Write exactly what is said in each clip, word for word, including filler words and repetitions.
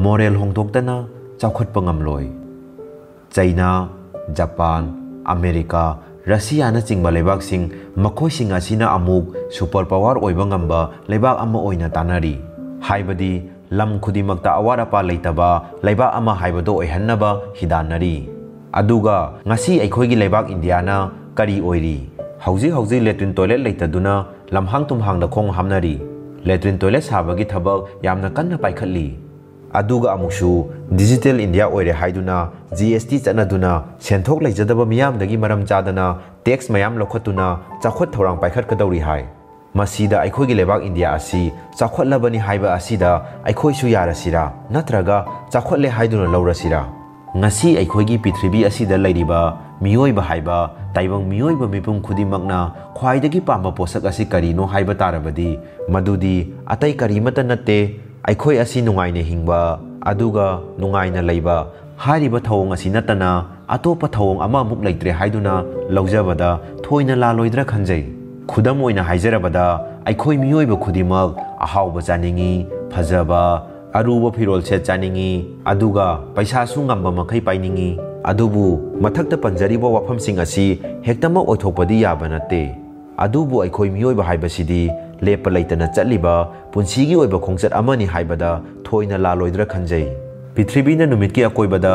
Moral ꯍꯣꯡꯗꯣꯛꯇꯅ ꯆꯥꯎꯈꯠꯄ ꯉꯝꯂꯣꯏ꯫ ꯆꯩꯅꯥ, Japan, America, ꯔꯁꯤꯌꯥꯅꯆꯤꯡꯕ ꯂꯩꯕꯥꯛꯁꯤꯡ, ꯃꯈꯣꯏꯁꯤꯡ ꯑꯁꯤꯅ ꯑꯃꯨꯛ ꯁꯨꯄꯔ ꯄꯥꯋꯔ ꯑꯣꯏꯕ ꯉꯝꯕ ꯂꯩꯕꯥꯛ ꯑꯃ ꯑꯣꯏꯅ ꯇꯥꯟꯅꯔꯤ꯫ ꯍꯥꯏꯕꯗꯤ ꯂꯝ ꯈꯨꯗꯤꯡꯃꯛꯇ ꯑꯋꯥꯠ ꯑꯄꯥ ꯂꯩꯇꯕ ꯂꯩꯕꯥꯛ ꯑꯃ ꯍꯥꯏꯕꯗꯣ ꯑꯣꯏꯍꯟꯅꯕ ꯍꯤꯗꯥꯟꯅꯔꯤ꯫ ꯑꯗꯨꯒ ꯉꯁꯤ ꯑꯩꯈꯣꯏꯒꯤ ꯂꯩꯕꯥꯛ ꯏꯟꯗꯤꯌꯥꯅ ꯀꯔꯤ ꯑꯣꯏꯔꯤ? ꯍꯧꯖꯤꯛ ꯍꯧꯖꯤꯛ ꯂꯦꯇ꯭ꯔꯤꯟ ꯇꯣꯏꯂꯦꯠ ꯂꯩꯇꯗꯨꯅ ꯂꯝꯍꯥꯡ ꯇꯨꯝꯍꯥꯡꯗ ꯈꯣꯡ ꯍꯥꯝꯅꯔꯤ꯫ ꯂꯦꯇ꯭ꯔꯤꯟ ꯇꯣꯏꯂꯦꯠ ꯁꯥꯕꯒꯤ ꯊꯕꯛ ꯌꯥꯝꯅ ꯀꯟꯅ ꯄꯥꯏꯈꯠꯂꯤ꯫ ꯑꯗꯨꯒ ꯑꯃꯨꯛꯁꯨ ꯗꯤꯖꯤꯇꯦꯜ ꯏꯟꯗꯤꯌꯥ ꯑꯣꯏꯔꯦ ꯍꯥꯏꯗꯨꯅ ꯖꯤ ꯑꯦꯁ ꯇꯤ ꯆꯠꯅꯗꯨꯅ ꯁꯦꯟꯊꯣꯛ ꯂꯩꯖꯗꯕ ꯃꯤꯌꯥꯝꯗꯒꯤ ꯃꯔꯝ ꯆꯥꯗꯅ ꯇꯦꯛꯁ ꯃꯌꯥꯝ ꯂꯧꯈꯠꯇꯨꯅ ꯆꯥꯎꯈꯠ ꯊꯧꯔꯥꯡ ꯄꯥꯏꯈꯠꯀꯗꯧꯔꯤ ꯍꯥꯏ꯫ ꯃꯁꯤꯗ ꯑꯩꯈꯣꯏꯒꯤ ꯂꯩꯕꯥꯛ ꯏꯟꯗꯤꯌꯥ ꯑꯁꯤ ꯆꯥꯎꯈꯠꯂꯕꯅꯤ ꯍꯥꯏꯕ ꯑꯁꯤꯗ ꯑꯩꯈꯣꯏꯁꯨ ꯌꯥꯔꯁꯤꯔꯥ? ꯅꯠꯇ꯭ꯔꯒ ꯆꯥꯎꯈꯠꯂꯦ ꯍꯥꯏꯗꯨꯅ ꯂꯧꯔꯁꯤꯔꯥ? ꯉꯁꯤ ꯑꯩꯈꯣꯏꯒꯤ ꯄ꯭ꯔꯤꯊꯤꯕꯤ ꯑꯁꯤꯗ ꯂꯩꯔꯤꯕ ꯃꯤꯑꯣꯏꯕ ꯍꯥꯏꯕ ꯇꯥꯏꯕꯪ ꯃꯤꯑꯣꯏꯕ ꯃꯤꯄꯨꯝ ꯈꯨꯗꯤꯡꯃꯛꯅ ꯈ꯭ꯋꯥꯏꯗꯒꯤ ꯄꯥꯝꯕ ꯄꯣꯠꯁꯛ ꯑꯁꯤ ꯀꯔꯤꯅꯣ ꯍꯥꯏꯕ ꯇꯥꯔꯕꯗꯤ, ꯃꯗꯨꯗꯤ ꯑꯇꯩ ꯀꯔꯤꯃꯠꯇ ꯅꯠꯇꯦ, ꯑꯩꯈꯣꯏ ꯑꯁꯤ ꯅꯨꯡꯉꯥꯏꯅ ꯍꯤꯡꯕ ꯑꯗꯨꯒ ꯅꯨꯡꯉꯥꯏꯅ ꯂꯩꯕ ꯍꯥꯏꯔꯤꯕ ꯊꯧꯑꯣꯡ ꯑꯁꯤ ꯅꯠꯇꯅ ꯑꯇꯣꯞꯄ ꯊꯧꯑꯣꯡ ꯑꯃꯃꯨꯛ ꯂꯩꯇ꯭ꯔꯦ ꯍꯥꯏꯗꯨꯅ ꯂꯧꯖꯕꯗ ꯊꯣꯏꯅ ꯂꯥꯜꯂꯣꯏꯗ꯭ꯔꯥ ꯈꯟꯖꯩ꯫ ꯈꯨꯗꯝ ꯑꯣꯏꯅ ꯍꯥꯏꯖꯔꯕꯗ, ꯑꯩꯈꯣꯏ ꯃꯤꯑꯣꯏꯕ ꯈꯨꯗꯤꯡꯃꯛ ꯑꯍꯥꯎꯕ ꯆꯥꯅꯤꯡꯏ, ꯐꯖꯕ, ꯑꯔꯨꯕ ꯐꯤꯔꯣꯜ ꯁꯦꯠ ꯆꯥꯅꯤꯡꯏ, ꯑꯗꯨꯒ ꯄꯩꯁꯥꯁꯨ ꯉꯝꯕ ꯃꯈꯩ ꯄꯥꯏꯅꯤꯡꯏ꯫ ꯑꯗꯨꯕꯨ ꯃꯊꯛꯇ ꯄꯟꯖꯔꯤꯕ ꯋꯥꯐꯝꯁꯤꯡ ꯑꯁꯤ ꯍꯦꯛꯇꯃꯛ ꯑꯣꯏꯊꯣꯛꯄꯗꯤ ꯌꯥꯕ ꯅꯠꯇꯦ꯫ ꯑꯗꯨꯕꯨ ꯑꯩꯈꯣꯏ ꯃꯤꯑꯣꯏꯕ ꯍꯥꯏꯕꯁꯤꯗꯤ ꯂꯦꯞꯄ ꯂꯩꯇꯅ ꯆꯠꯂꯤꯕ ꯄꯨꯟꯁꯤꯒꯤ ꯑꯣꯏꯕ ꯈꯣꯡꯆꯠ ꯑꯃꯅꯤ ꯍꯥꯏꯕꯗ ꯊꯣꯏꯅ ꯂꯥꯜꯂꯣꯏꯗ꯭ꯔꯥ ꯈꯟꯖꯩ꯫ ꯄ꯭ꯔꯤꯊꯤꯕꯤꯅ ꯅꯨꯃꯤꯠꯀꯤ ꯑꯀꯣꯏꯕꯗ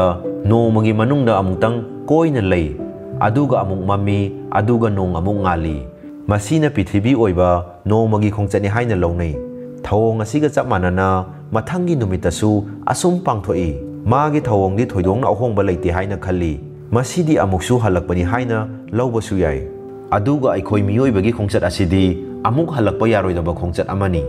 ꯅꯣꯡꯃꯒꯤ ꯃꯅꯨꯡꯗ ꯑꯃꯨꯛꯇꯪ ꯀꯣꯏꯅ ꯂꯩ, ꯑꯗꯨꯒ ꯑꯃꯨꯛ ꯃꯝꯃꯤ, ꯑꯗꯨꯒ ꯅꯣꯡ ꯑꯃꯨꯛ ꯉꯥꯜꯂꯤ꯫ ꯃꯁꯤꯅ ꯄ꯭ꯔꯤꯊꯤꯕꯤ ꯑꯣꯏꯕ ꯅꯣꯡꯃꯒꯤ ꯈꯣꯡꯆꯠꯅꯤ ꯍꯥꯏꯅ ꯂꯧꯅꯩ꯫ ꯊꯧꯑꯣꯡ ꯑꯁꯤꯒ ꯆꯞ ꯃꯥꯟꯅꯅ ꯃꯊꯪꯒꯤ ꯅꯨꯃꯤꯠꯇꯁꯨ ꯑꯁꯨꯝ ꯄꯥꯡꯊꯣꯛꯏ꯫ ꯃꯥꯒꯤ ꯊꯧꯑꯣꯡꯗꯤ ꯊꯣꯏꯗꯣꯛꯅ ꯑꯍꯣꯡꯕ ꯂꯩꯇꯦ ꯍꯥꯏꯅ ꯈꯜꯂꯤ꯫ ꯃꯁꯤꯗꯤ ꯑꯃꯨꯛꯁꯨ ꯍꯜꯂꯛꯄꯅꯤ ꯍꯥꯏꯅ ꯂꯧꯕꯁꯨ ꯌꯥꯏ꯫ ꯑꯗꯨꯒ ꯑꯩꯈꯣꯏ ꯃꯤꯑꯣꯏꯕꯒꯤ ꯈꯣꯡꯆꯠ ꯑꯁꯤꯗꯤ ꯑꯃꯨꯛ ꯍꯜꯂꯛꯄ ꯌꯥꯔꯣꯏꯗꯕ ꯈꯣꯡꯆꯠ ꯑꯃꯅꯤ꯫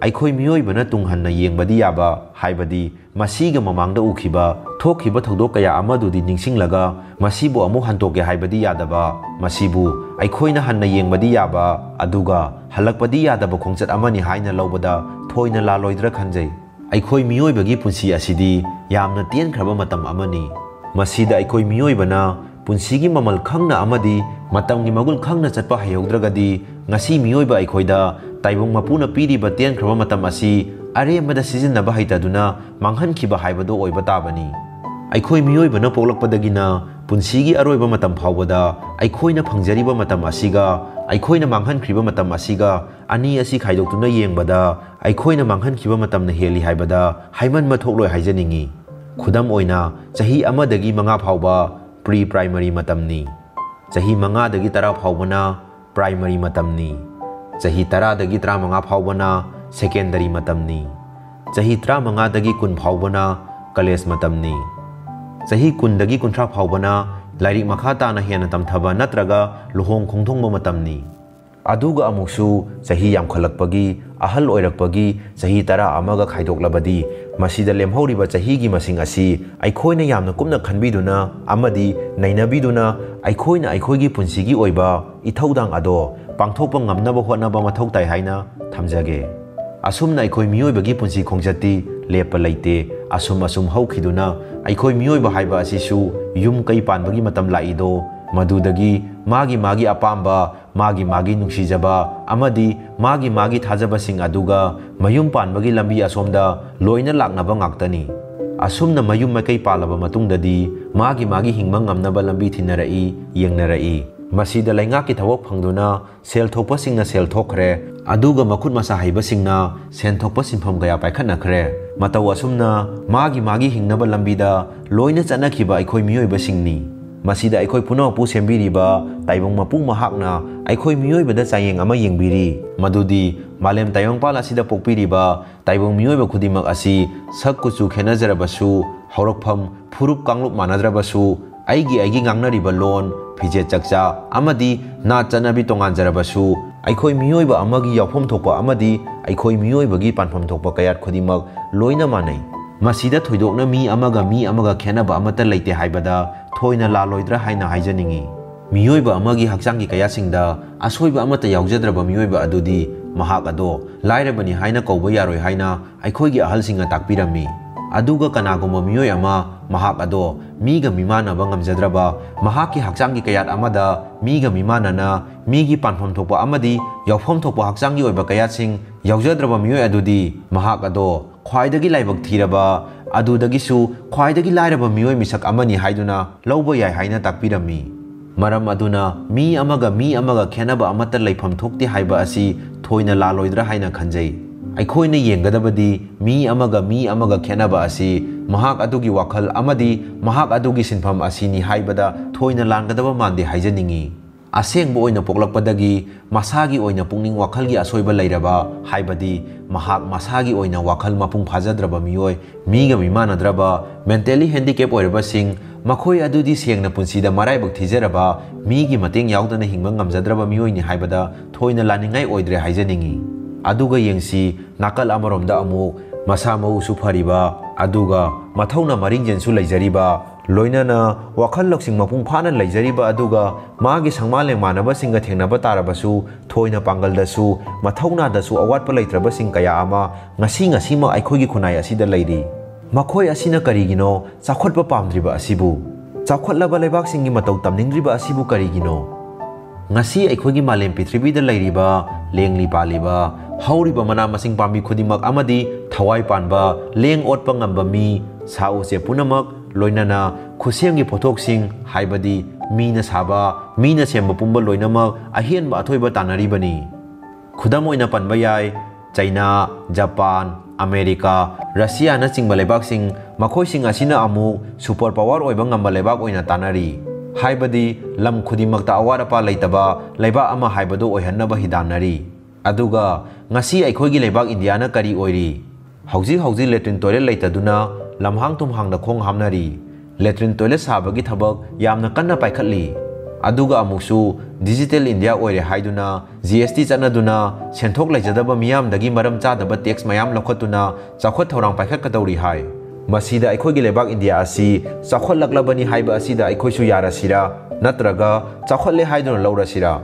ꯑꯩꯈꯣꯏ ꯃꯤꯑꯣꯏꯕꯅ ꯇꯨꯡ ꯍꯟꯅ ꯌꯦꯡꯕꯗꯤ ꯌꯥꯕ, ꯍꯥꯏꯕꯗꯤ ꯃꯁꯤꯒ ꯃꯃꯥꯡꯗ ꯎꯈꯤꯕ, ꯊꯣꯛꯈꯤꯕ ꯊꯧꯗꯣꯛ ꯀꯌꯥ ꯑꯃꯗꯨꯗꯤ ꯅꯤꯡꯁꯤꯡꯂꯒ ꯃꯁꯤꯕꯨ ꯑꯃꯨꯛ ꯍꯟꯇꯣꯛꯀꯦ ꯍꯥꯏꯕꯗꯤ ꯌꯥꯗꯕ, ꯃꯁꯤꯕꯨ ꯑꯩꯈꯣꯏꯅ ꯍꯟꯅ ꯌꯦꯡꯕꯗꯤ ꯌꯥꯕ, ꯑꯗꯨꯒ ꯍꯜꯂꯛꯄꯗꯤ ꯌꯥꯗꯕ ꯈꯣꯡꯆꯠ ꯑꯃꯅꯤ ꯍꯥꯏꯅ ꯂꯧꯕꯗ ꯊꯣꯏꯅ ꯂꯥꯜꯂꯣꯏꯗ꯭ꯔꯥ ꯈꯟꯖꯩ꯫ ꯑꯩꯈꯣꯏ ꯃꯤꯑꯣꯏꯕꯒꯤ ꯄꯨꯟꯁꯤ ꯑꯁꯤꯗꯤ ꯌꯥꯝꯅ ꯇꯦꯟꯈ꯭ꯔꯕ ꯃꯇꯝ ꯑꯃꯅꯤ꯫ ꯃꯁꯤꯗ ꯑꯩꯈꯣꯏ ꯃꯤꯑꯣꯏꯕꯅ ꯄꯨꯟꯁꯤꯒꯤ ꯃꯃꯜ ꯈꯪꯅ ꯑꯃꯗꯤ ꯃꯇꯝꯒꯤ ꯃꯒꯨꯟ ꯈꯪꯅ ꯆꯠꯄ ꯍꯩꯍꯧꯗ꯭ꯔꯒꯗꯤ, ꯉꯁꯤ ꯃꯤꯑꯣꯏꯕ ꯑꯩꯈꯣꯏꯗ ꯇꯥꯏꯕꯪ ꯃꯄꯨꯅ ꯄꯤꯔꯤꯕ ꯇꯦꯟꯈ꯭ꯔꯕ ꯃꯇꯝ ꯑꯁꯤ ꯑꯔꯦꯝꯕꯗ ꯁꯤꯖꯤꯟꯅꯕ ꯍꯩꯇꯗꯨꯅ ꯃꯥꯡꯍꯟꯈꯤꯕ ꯍꯥꯏꯕꯗꯨ ꯑꯣꯏꯕ ꯇꯥꯕꯅꯤ꯫ ꯑꯩꯈꯣꯏ ꯃꯤꯑꯣꯏꯕꯅ ꯄꯣꯛꯂꯛꯄꯗꯒꯤꯅ ꯄꯨꯟꯁꯤꯒꯤ ꯑꯔꯣꯏꯕ ꯃꯇꯝ ꯐꯥꯎꯕꯗ ꯑꯩꯈꯣꯏꯅ ꯐꯪꯖꯔꯤꯕ ꯃꯇꯝ ꯑꯁꯤꯒ ꯑꯩꯈꯣꯏꯅ ꯃꯥꯡꯍꯟꯈ꯭ꯔꯤꯕ ꯃꯇꯝ ꯑꯁꯤꯒ, ꯑꯅꯤ ꯑꯁꯤ ꯈꯥꯏꯗꯣꯛꯇꯨꯅ ꯌꯦꯡꯕꯗ ꯑꯩꯈꯣꯏꯅ ꯃꯥꯡꯍꯟꯈꯤꯕ ꯃꯇꯝꯅ ꯍꯦꯜꯂꯤ ꯍꯥꯏꯕꯗ ꯍꯥꯏꯃꯟꯕ ꯊꯣꯛꯂꯣꯏ ꯍꯥꯏꯖꯅꯤꯡꯏ꯫ ꯈꯨꯗꯝ ꯑꯣꯏꯅ, ꯆꯍꯤ ꯑꯃꯗꯒꯤ ꯃꯉꯥ ꯐꯥꯎꯕ pre primary ꯃꯇꯝꯅꯤ꯫ ꯆꯍꯤ ꯃꯉꯥꯗꯒꯤ ꯇꯔꯥ ꯐꯥꯎꯕꯅ primary ꯃꯇꯝꯅꯤ꯫ ꯆꯍꯤ ꯇꯔꯥꯗꯒꯤ ꯇꯔꯥꯃꯉꯥ ꯐꯥꯎꯕꯅ secondary ꯃꯇꯝꯅꯤ꯫ ꯆꯍꯤ ꯇꯔꯥꯃꯉꯥꯗꯒꯤ ꯀꯨꯟ ꯐꯥꯎꯕꯅ college ꯃꯇꯝꯅꯤ꯫ ꯆꯍꯤ ꯀꯨꯟꯗꯒꯤ ꯀꯨꯟꯊ꯭ꯔꯥ ꯐꯥꯎꯕꯅ ꯂꯥꯏꯔꯤꯛ ꯃꯈꯥ ꯇꯥꯅ ꯍꯦꯟꯅ ꯇꯝꯊꯕ ꯅꯠꯇ꯭ꯔꯒ ꯂꯨꯍꯣꯡ ꯈꯣꯡꯗꯣꯡꯕ ꯃꯇꯝꯅꯤ꯫ ꯑꯗꯨꯒ ꯑꯃꯨꯛꯁꯨ ꯆꯍꯤ ꯌꯥꯝꯈꯠꯂꯛꯄꯒꯤ, ꯑꯍꯜ ꯑꯣꯏꯔꯛꯄꯒꯤ ꯆꯍꯤ ꯇꯔꯥ ꯑꯃꯒ ꯈꯥꯏꯗꯣꯛꯂꯕꯗꯤ, ꯃꯁꯤꯗ ꯂꯦꯝꯍꯧꯔꯤꯕ ꯆꯍꯤꯒꯤ ꯃꯁꯤꯡ ꯑꯁꯤ ꯑꯩꯈꯣꯏꯅ ꯌꯥꯝꯅ ꯀꯨꯞꯅ ꯈꯟꯕꯤꯗꯨꯅ ꯑꯃꯗꯤ ꯅꯩꯅꯕꯤꯗꯨꯅ ꯑꯩꯈꯣꯏꯅ ꯑꯩꯈꯣꯏꯒꯤ ꯄꯨꯟꯁꯤꯒꯤ ꯑꯣꯏꯕ ꯏꯊꯧꯗꯥꯡ ꯑꯗꯣ ꯄꯥꯡꯊꯣꯛꯄ ꯉꯝꯅꯕ ꯍꯣꯠꯅꯕ ꯃꯊꯧ ꯇꯥꯏ ꯍꯥꯏꯅ ꯊꯝꯖꯒꯦ꯫ ꯑꯁꯨꯝꯅ ꯑꯩꯈꯣꯏ ꯃꯤꯑꯣꯏꯕꯒꯤ ꯄꯨꯟꯁꯤ ꯈꯣꯡꯆꯠꯇꯤ ꯂꯦꯞꯄ ꯂꯩꯇꯦ꯫ ꯑꯁꯨꯝ ꯑꯁꯨꯝ ꯍꯧꯈꯤꯗꯨꯅ ꯑꯩꯈꯣꯏ ꯃꯤꯑꯣꯏꯕ ꯍꯥꯏꯕ ꯑꯁꯤꯁꯨ ꯌꯨꯝ ꯀꯩ ꯄꯥꯟꯕꯒꯤ ꯃꯇꯝ ꯂꯥꯛꯏꯗꯣ, ꯃꯗꯨꯗꯒꯤ ꯃꯥꯒꯤ ꯃꯥꯒꯤ ꯑꯄꯥꯝꯕ, ꯃꯥꯒꯤ ꯃꯥꯒꯤ ꯅꯨꯡꯁꯤꯖꯕ ꯑꯃꯗꯤ ꯃꯥꯒꯤ ꯃꯥꯒꯤ ꯊꯥꯖꯕꯁꯤꯡ ꯑꯗꯨꯒ ꯃꯌꯨꯝ ꯄꯥꯟꯕꯒꯤ ꯂꯝꯕꯤ ꯑꯁꯣꯝꯗ ꯂꯣꯏꯅ ꯂꯥꯛꯅꯕ ꯉꯥꯛꯇꯅꯤ꯫ ꯑꯁꯨꯝꯅ ꯃꯌꯨꯝ ꯃꯀꯩ ꯄꯥꯜꯂꯕ ꯃꯇꯨꯡꯗꯗꯤ ꯃꯥꯒꯤ ꯃꯥꯒꯤ ꯍꯤꯡꯕ ꯉꯝꯅꯕ ꯂꯝꯕꯤ ꯊꯤꯅꯔꯛꯏ, ꯌꯦꯡꯅꯔꯛꯏ꯫ ꯃꯁꯤꯗ ꯂꯩꯉꯥꯛꯀꯤ ꯊꯕꯛ ꯐꯪꯗꯨꯅ ꯁꯦꯜ ꯊꯣꯛꯄꯁꯤꯡꯅ ꯁꯦꯜ ꯊꯣꯛꯈ꯭ꯔꯦ, ꯑꯗꯨꯒ ꯃꯈꯨꯠ ꯃꯁꯥ ꯍꯩꯕꯁꯤꯡꯅ ꯁꯦꯟ ꯊꯣꯛꯄ ꯁꯤꯟꯐꯝ ꯀꯌꯥ ꯄꯥꯏꯈꯠꯅꯈ꯭ꯔꯦ꯫ ꯃꯇꯧ ꯑꯁꯨꯝꯅ ꯃꯥꯒꯤ ꯃꯥꯒꯤ ꯍꯤꯡꯅꯕ ꯂꯝꯕꯤꯗ ꯂꯣꯏꯅ ꯆꯠꯅꯈꯤꯕ ꯑꯩꯈꯣꯏ ꯃꯤꯑꯣꯏꯕꯁꯤꯡꯅꯤ꯫ ꯃꯁꯤꯗ ꯑꯩꯈꯣꯏ ꯄꯨꯝꯅꯃꯛꯄꯨ ꯁꯦꯝꯕꯤꯔꯤꯕ ꯇꯥꯏꯕꯪ ꯃꯄꯨ ꯃꯍꯥꯛꯅ ꯑꯩꯈꯣꯏ ꯃꯤꯑꯣꯏꯕꯗ ꯆꯥꯡꯌꯦꯡ ꯑꯃ ꯌꯦꯡꯕꯤꯔꯤ, ꯃꯗꯨꯗꯤ ꯃꯥꯂꯦꯝ ꯇꯥꯏꯕꯪꯄꯥꯜ ꯑꯁꯤꯗ ꯄꯣꯛꯄꯤꯔꯤꯕ ꯇꯥꯏꯕꯪ ꯃꯤꯑꯣꯏꯕ ꯈꯨꯗꯤꯡꯃꯛ ꯑꯁꯤ ꯁꯛ ꯀꯨꯆꯨ ꯈꯦꯠꯅꯖꯔꯕꯁꯨ, ꯍꯧꯔꯛꯐꯝ, ꯐꯨꯔꯨꯞ ꯀꯥꯡꯂꯨꯞ ꯃꯥꯟꯅꯗ꯭ꯔꯕꯁꯨ, ꯑꯩꯒꯤ ꯑꯩꯒꯤ ꯉꯥꯡꯅꯔꯤꯕ ꯂꯣꯟ, ꯐꯤꯖꯦꯠ ꯆꯛꯆꯥ ꯑꯃꯗꯤ ꯅꯥꯠ ꯆꯠꯅꯕꯤ ꯇꯣꯉꯥꯟꯖꯔꯕꯁꯨ, ꯑꯩꯈꯣꯏ ꯃꯤꯑꯣꯏꯕ ꯑꯃꯒꯤ ꯌꯥꯎꯐꯝ ꯊꯣꯛꯄ ꯑꯃꯗꯤ ꯑꯩꯈꯣꯏ ꯃꯤꯑꯣꯏꯕꯒꯤ ꯄꯥꯟꯐꯝ ꯊꯣꯛꯄ ꯀꯌꯥꯠ ꯈꯨꯗꯤꯡꯃꯛ ꯂꯣꯏꯅ ꯃꯥꯟꯅꯩ꯫ ꯃꯁꯤꯗ ꯊꯣꯏꯗꯣꯛꯅ ꯃꯤ ꯑꯃꯒ ꯃꯤ ꯑꯃꯒ ꯈꯦꯠꯅꯕ ꯑꯃꯠꯇ ꯂꯩꯇꯦ ꯍꯥꯏꯕꯗ ꯊꯣꯏꯅ ꯂꯥꯜꯂꯣꯏꯗ꯭ꯔꯥ ꯍꯥꯏꯅ ꯍꯥꯏꯖꯅꯤꯡꯏ꯫ ꯃꯤꯑꯣꯏꯕ ꯑꯃꯒꯤ ꯍꯛꯆꯥꯡꯒꯤ ꯀꯌꯥꯠꯁꯤꯡꯗ ꯑꯁꯣꯏꯕ ꯑꯃꯠꯇ ꯌꯥꯎꯖꯗ꯭ꯔꯕ ꯃꯤꯑꯣꯏꯕ ꯑꯗꯨꯗꯤ ꯃꯍꯥꯛ ꯑꯗꯣ ꯂꯥꯏꯔꯕꯅꯤ ꯍꯥꯏꯅ ꯀꯧꯕ ꯌꯥꯔꯣꯏ ꯍꯥꯏꯅ ꯑꯩꯈꯣꯏꯒꯤ ꯑꯍꯜꯁꯤꯡꯅ ꯇꯥꯛꯄꯤꯔꯝꯃꯤ꯫ ꯑꯗꯨꯒ ꯀꯅꯥꯒꯨꯝꯕ ꯃꯤꯑꯣꯏ ꯑꯃ ꯃꯍꯥꯛ ꯑꯗꯣ ꯃꯤꯒ ꯃꯤꯃꯥꯟꯅꯕ ꯉꯝꯖꯗ꯭ꯔꯕ, ꯃꯍꯥꯛꯀꯤ ꯍꯛꯆꯥꯡꯒꯤ ꯀꯌꯥꯠ ꯑꯃꯗ ꯃꯤꯒ ꯃꯤꯃꯥꯟꯅꯅ ꯃꯤꯒꯤ ꯄꯥꯟꯐꯝ ꯊꯣꯛꯄ ꯑꯃꯗꯤ ꯌꯥꯎꯐꯝ ꯊꯣꯛꯄ ꯍꯛꯆꯥꯡꯒꯤ ꯑꯣꯏꯕ ꯀꯌꯥꯠꯁꯤꯡ ꯌꯥꯎꯖꯗ꯭ꯔꯕ ꯃꯤꯑꯣꯏ ꯑꯗꯨꯗꯤ ꯃꯍꯥꯛ ꯑꯗꯣ ꯈ꯭ꯋꯥꯏꯗꯒꯤ ꯂꯥꯏꯕꯛ ꯊꯤꯔꯕ, ꯑꯗꯨꯗꯒꯤꯁꯨ ꯈ꯭ꯋꯥꯏꯗꯒꯤ ꯂꯥꯏꯔꯕ ꯃꯤꯑꯣꯏ ꯃꯤꯁꯛ ꯑꯃꯅꯤ ꯍꯥꯏꯗꯨꯅ ꯂꯧꯕ ꯌꯥꯏ ꯍꯥꯏꯅ ꯇꯥꯛꯄꯤꯔꯝꯃꯤ꯫ ꯃꯔꯝ ꯑꯗꯨꯅ ꯃꯤ ꯑꯃꯒ ꯃꯤ ꯑꯃꯒ ꯈꯦꯠꯅꯕ ꯑꯃꯠꯇ ꯂꯩꯐꯝ ꯊꯣꯛꯇꯦ ꯍꯥꯏꯕ ꯑꯁꯤ ꯊꯣꯏꯅ ꯂꯥꯜꯂꯣꯏꯗ꯭ꯔꯥ ꯍꯥꯏꯅ ꯈꯟꯖꯩ꯫ ꯑꯩꯈꯣꯏꯅ ꯌꯦꯡꯒꯗꯕꯗꯤ ꯃꯤ ꯑꯃꯒ ꯃꯤ ꯑꯃꯒ ꯈꯦꯠꯅꯕ ꯑꯁꯤ ꯃꯍꯥꯛ ꯑꯗꯨꯒꯤ ꯋꯥꯈꯜ ꯑꯃꯗꯤ ꯃꯍꯥꯛ ꯑꯗꯨꯒꯤ ꯁꯤꯟꯐꯝ ꯑꯁꯤꯅꯤ ꯍꯥꯏꯕꯗ ꯊꯣꯏꯅ ꯂꯥꯟꯒꯗꯕ ꯃꯥꯟꯗꯦ ꯍꯥꯏꯖꯅꯤꯡꯏ꯫ ꯑꯁꯦꯡꯕ ꯑꯣꯏꯅ ꯄꯣꯛꯂꯛꯄꯗꯒꯤ ꯃꯁꯥꯒꯤ ꯑꯣꯏꯅ ꯄꯨꯛꯅꯤꯡ ꯋꯥꯈꯜꯒꯤ ꯑꯁꯣꯏꯕ ꯂꯩꯔꯕ, ꯍꯥꯏꯕꯗꯤ ꯃꯍꯥꯛ ꯃꯁꯥꯒꯤ ꯑꯣꯏꯅ ꯋꯥꯈꯜ ꯃꯄꯨꯡ ꯐꯥꯖꯗ꯭ꯔꯕ ꯃꯤꯑꯣꯏ, ꯃꯤꯒ ꯃꯤꯃꯥꯟꯅꯗ꯭ꯔꯕ, mentally handicap ꯑꯣꯏꯔꯕꯁꯤꯡ, ꯃꯈꯣꯏ ꯑꯗꯨꯗꯤ ꯁꯦꯡꯅ ꯄꯨꯟꯁꯤꯗ ꯃꯔꯥꯏꯕꯛ ꯊꯤꯖꯔꯕ, ꯃꯤꯒꯤ ꯃꯇꯦꯡ ꯌꯥꯎꯗꯅ ꯍꯤꯡꯕ ꯉꯝꯖꯗ꯭ꯔꯕ ꯃꯤꯑꯣꯏꯅꯤ ꯍꯥꯏꯕꯗ ꯊꯣꯏꯅ ꯂꯥꯟꯅꯤꯡꯉꯥꯏ ꯑꯣꯏꯗ꯭ꯔꯦ ꯍꯥꯏꯖꯅꯤꯡꯏ꯫ ꯑꯗꯨꯒ ꯌꯦꯡꯁꯤ, ꯅꯥꯀꯜ ꯑꯃꯔꯣꯝꯗ ꯑꯃꯨꯛ ꯃꯁꯥ ꯃꯎꯁꯨ ꯐꯔꯤꯕ, ꯑꯗꯨꯒ ꯃꯊꯧꯅ ꯃꯔꯤꯡꯖꯦꯜꯁꯨ ꯂꯩꯖꯔꯤꯕ, ꯂꯣꯏꯅꯅ ꯋꯥꯈꯜ ꯂꯧꯁꯤꯡ ꯃꯄꯨꯡ ꯐꯥꯅ ꯂꯩꯖꯔꯤꯕ, ꯑꯗꯨꯒ ꯃꯥꯒꯤ ꯁꯪꯃꯥꯟ ꯂꯦꯡꯃꯥꯟꯅꯕꯁꯤꯡꯒ ꯊꯦꯡꯅꯕ ꯇꯥꯔꯕꯁꯨ ꯊꯣꯏꯅ ꯄꯥꯡꯒꯜꯗꯁꯨ ꯃꯊꯧꯅꯥꯗꯁꯨ ꯑꯋꯥꯠꯄ ꯂꯩꯇ꯭ꯔꯕꯁꯤꯡ ꯀꯌꯥ ꯑꯃ ꯉꯁꯤ ꯉꯁꯤꯃꯛ ꯑꯩꯈꯣꯏꯒꯤ ꯈꯨꯟꯅꯥꯏ ꯑꯁꯤꯗ ꯂꯩꯔꯤ꯫ ꯃꯈꯣꯏ ꯑꯁꯤꯅ ꯀꯔꯤꯒꯤꯅꯣ ꯆꯥꯎꯈꯠꯄ ꯄꯥꯝꯗ꯭ꯔꯤꯕ ꯑꯁꯤꯕꯨ? ꯆꯥꯎꯈꯠꯂꯕ ꯂꯩꯕꯥꯛꯁꯤꯡꯒꯤ ꯃꯇꯧ ꯇꯝꯅꯤꯡꯗ꯭ꯔꯤꯕ ꯑꯁꯤꯕꯨ ꯀꯔꯤꯒꯤꯅꯣ? ꯉꯁꯤ ꯑꯩꯈꯣꯏꯒꯤ ꯃꯥꯂꯦꯝ ꯄ꯭ꯔꯤꯊꯤꯕꯤꯗ ꯂꯩꯔꯤꯕ, ꯂꯦꯡꯂꯤ ꯄꯥꯜꯂꯤꯕ, ꯍꯧꯔꯤꯕ ꯃꯅꯥ ꯃꯁꯤꯡ ꯄꯥꯝꯕꯤ ꯈꯨꯗꯤꯡꯃꯛ ꯑꯃꯗꯤ ꯊꯋꯥꯏ ꯄꯥꯟꯕ, ꯂꯦꯡ ꯑꯣꯠꯄ ꯉꯝꯕ ꯃꯤ, ꯁꯥ ꯎꯆꯦꯛ ꯄꯨꯝꯅꯃꯛ, ꯂꯣꯏꯅꯅ ꯈꯨꯠꯁꯦꯝꯒꯤ ꯄꯣꯠꯊꯣꯛꯁꯤꯡ, ꯍꯥꯏꯕꯗꯤ ꯃꯤꯅ ꯁꯥꯕ, ꯃꯤꯅ ꯁꯦꯝꯕ ꯄꯨꯝꯕ ꯂꯣꯏꯅꯃꯛ ꯑꯍꯦꯟꯕ ꯑꯊꯣꯏꯕ ꯇꯥꯟꯅꯔꯤꯕꯅꯤ꯫ ꯈꯨꯗꯝ ꯑꯣꯏꯅ ꯄꯟꯕ ꯌꯥꯏ, ꯆꯩꯅꯥ, ꯖꯄꯥꯟ, ꯑꯃꯦꯔꯤꯀꯥ, ꯔꯁꯤꯌꯥꯅꯆꯤꯡꯕ ꯂꯩꯕꯥꯛꯁꯤꯡ, ꯃꯈꯣꯏꯁꯤꯡ ꯑꯁꯤꯅ ꯑꯃꯨꯛ super power ꯑꯣꯏꯕ ꯉꯝꯕ ꯂꯩꯕꯥꯛ ꯑꯣꯏꯅ ꯇꯥꯟꯅꯔꯤ꯫ ꯍꯥꯏꯕꯗꯤ ꯂꯝ ꯈꯨꯗꯤꯡꯃꯛꯇ ꯑꯋꯥꯠ ꯑꯄꯥ ꯂꯩꯇꯕ ꯂꯩꯕꯥꯛ ꯑꯃ ꯍꯥꯏꯕꯗꯨ ꯑꯣꯏꯍꯟꯅꯕ ꯍꯤꯗꯥꯟꯅꯔꯤ꯫ ꯑꯗꯨꯒ ꯉꯁꯤ ꯑꯩꯈꯣꯏꯒꯤ ꯂꯩꯕꯥꯛ ꯏꯟꯗꯤꯌꯥꯅ ꯀꯔꯤ ꯑꯣꯏꯔꯤ? ꯍꯧꯖꯤꯛ ꯍꯧꯖꯤꯛ latrine toilet ꯂꯩꯇꯗꯨꯅ ꯂꯝꯍꯥꯡ ꯊꯨꯝꯍꯥꯡꯗ ꯈꯣꯡ ꯍꯥꯝꯅꯔꯤ꯫ Latrine toilet ꯁꯥꯕꯒꯤ ꯊꯕꯛ ꯌꯥꯝꯅ ꯀꯟꯅ ꯄꯥꯏꯈꯠꯂꯤ꯫ ꯑꯗꯨꯒ ꯑꯃꯨꯛꯁꯨ digital India ꯑꯣꯏꯔꯦ ꯍꯥꯏꯗꯨꯅ G S T ꯆꯠꯅꯗꯨꯅ ꯁꯦꯟꯊꯣꯛ ꯂꯩꯖꯗꯕ ꯃꯤꯌꯥꯝꯗꯒꯤ ꯃꯔꯝ ꯆꯥꯗꯕ tax ꯃꯌꯥꯝ ꯂꯧꯈꯠꯇꯨꯅ ꯆꯥꯎꯈꯠ ꯊꯧꯔꯥꯡ ꯄꯥꯏꯈꯠꯀꯗꯧꯔꯤ ꯍꯥꯏ꯫ ꯃꯁꯤꯗ ꯑꯩꯈꯣꯏꯒꯤ ꯂꯩꯕꯥꯛ ꯏꯟꯗꯤꯌꯥ ꯑꯁꯤ ꯆꯥꯎꯈꯠꯂꯛꯂꯕꯅꯤ ꯍꯥꯏꯕ ꯑꯁꯤꯗ ꯑꯩꯈꯣꯏꯁꯨ ꯌꯥꯔꯁꯤꯔꯥ? ꯅꯠꯇ꯭ꯔꯒ ꯆꯥꯎꯈꯠꯂꯦ ꯍꯥꯏꯗꯨꯅ ꯂꯧꯔꯁꯤꯔꯥ?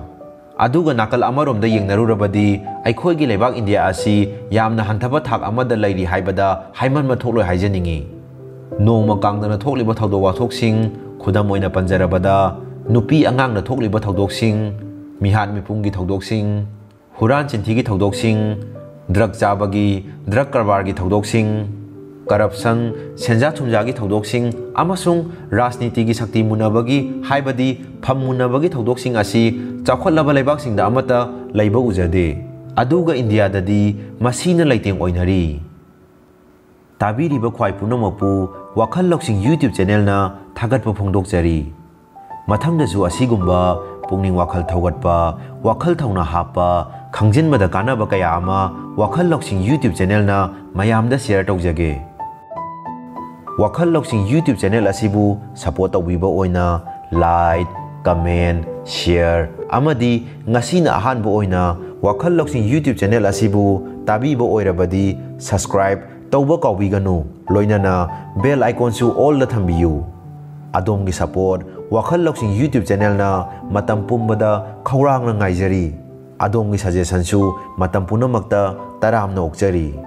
ꯑꯗꯨꯒ ꯅꯥꯀꯜ ꯑꯃꯔꯣꯝꯗ ꯌꯦꯡꯅꯔꯨꯔꯕꯗꯤ ꯑꯩꯈꯣꯏꯒꯤ ꯂꯩꯕꯥꯛ ꯏꯟꯗꯤꯌꯥ ꯑꯁꯤ ꯌꯥꯝꯅ ꯍꯟꯊꯕ ꯊꯥꯛ ꯑꯃꯗ ꯂꯩꯔꯤ ꯍꯥꯏꯕꯗ ꯍꯥꯏꯃꯟꯕ ꯊꯣꯛꯂꯣꯏ ꯍꯥꯏꯖꯅꯤꯡꯏ꯫ ꯅꯣꯡꯃ ꯀꯥꯡꯗꯅ ꯊꯣꯛꯂꯤꯕ ꯊꯧꯗꯣꯛ ꯋꯥꯊꯣꯛꯁꯤꯡ, ꯈꯨꯗꯝ ꯑꯣꯏꯅ ꯄꯟꯖꯔꯕꯗ, ꯅꯨꯄꯤ ꯑꯉꯥꯡꯅ ꯊꯣꯛꯂꯤꯕ ꯊꯧꯗꯣꯛꯁꯤꯡ, ꯃꯤꯍꯥꯠ ꯃꯤꯄꯨꯡꯒꯤ ꯊꯧꯗꯣꯛꯁꯤꯡ, ꯍꯨꯔꯥꯟ ꯆꯤꯟꯊꯤꯒꯤ ꯊꯧꯗꯣꯛꯁꯤꯡ, ꯗ꯭ꯔꯒ ꯆꯥꯕꯒꯤ, ꯗ꯭ꯔꯒ ꯀꯔꯕꯥꯔꯒꯤ ꯊꯧꯗꯣꯛꯁꯤꯡ, ꯀꯔꯞꯁꯟ, ꯁꯦꯟꯖꯥ ꯊꯨꯝꯖꯥꯒꯤ ꯊꯧꯗꯣꯛꯁꯤꯡ ꯑꯃꯁꯨꯡ ꯔꯥꯖꯅꯤꯇꯤꯒꯤ ꯁꯛꯇꯤ ꯃꯨꯟꯅꯕꯒꯤ, ꯍꯥꯏꯕꯗꯤ ꯐꯝ ꯃꯨꯟꯅꯕꯒꯤ ꯊꯧꯗꯣꯛꯁꯤꯡ ꯑꯁꯤ ꯆꯥꯎꯈꯠꯂꯕ ꯂꯩꯕꯥꯛꯁꯤꯡꯗ ꯑꯃꯠꯇ ꯂꯩꯕ ꯎꯖꯗꯦ꯫ ꯑꯗꯨꯒ ꯏꯟꯗꯤꯌꯥꯗꯗꯤ ꯃꯁꯤꯅ ꯂꯩꯇꯦꯡ ꯑꯣꯏꯅꯔꯤ꯫ ꯇꯥꯕꯤꯔꯤꯕ ꯈ꯭ꯋꯥꯏ ꯄꯨꯝꯅꯃꯛꯄꯨ ꯋꯥꯈꯜ ꯂꯧꯁꯤꯡ YouTube ꯆꯦꯅꯦꯜꯅ ꯊꯥꯒꯠꯄ ꯐꯣꯡꯗꯣꯛꯆꯔꯤ꯫ ꯃꯊꯪꯗꯁꯨ ꯑꯁꯤꯒꯨꯝꯕ ꯄꯨꯛꯅꯤꯡ ꯋꯥꯈꯜ ꯊꯧꯒꯠꯄ, ꯋꯥꯈꯜ ꯊꯧꯅꯥ ꯍꯥꯞꯄ, ꯈꯪꯖꯤꯟꯕꯗ ꯀꯥꯟꯅꯕ ꯀꯌꯥ ꯑꯃ ꯋꯥꯈꯜ ꯂꯧꯁꯤꯡ YouTube ꯆꯦꯅꯦꯜꯅ ꯃꯌꯥꯝꯗ ꯁꯤꯌꯔ ꯇꯧꯖꯒꯦ꯫ ꯋꯥꯈꯜ ꯂꯧꯁꯤꯡ YouTube ꯆꯦꯅꯦꯜ ꯑꯁꯤꯕꯨ ꯁꯄꯣꯔꯠ ꯇꯧꯕꯤꯕ ꯑꯣꯏꯅ like, comment, share ꯑꯃꯗꯤ ꯉꯁꯤꯅ ꯑꯍꯥꯟꯕ ꯑꯣꯏꯅ ꯋꯥꯈꯜ ꯂꯧꯁꯤꯡ YouTube ꯆꯦꯅꯦꯜ ꯑꯁꯤꯕꯨ ꯇꯥꯕꯤꯕ ꯑꯣꯏꯔꯕꯗꯤ subscribe ꯇꯧꯕ ꯀꯥꯎꯕꯤꯒꯅꯨ, ꯂꯣꯏꯅꯅ bell iconꯁꯨ allꯗ ꯊꯝꯕꯤꯌꯨ꯫ ꯑꯗꯣꯝꯒꯤ ꯁꯄꯣꯔꯠ ꯋꯥꯈꯜ ꯂꯧꯁꯤꯡ YouTube ꯆꯦꯅꯦꯜꯅ ꯃꯇꯝ ꯄꯨꯝꯕꯗ ꯈꯧꯔꯥꯡꯅ ꯉꯥꯏꯖꯔꯤ꯫ ꯑꯗꯣꯝꯒꯤ ꯁꯖꯦꯁꯟꯁꯨ ꯃꯇꯝ ꯄꯨꯝꯅꯃꯛꯇ ꯇꯔꯥꯝꯅ ꯑꯣꯛꯆꯔꯤ꯫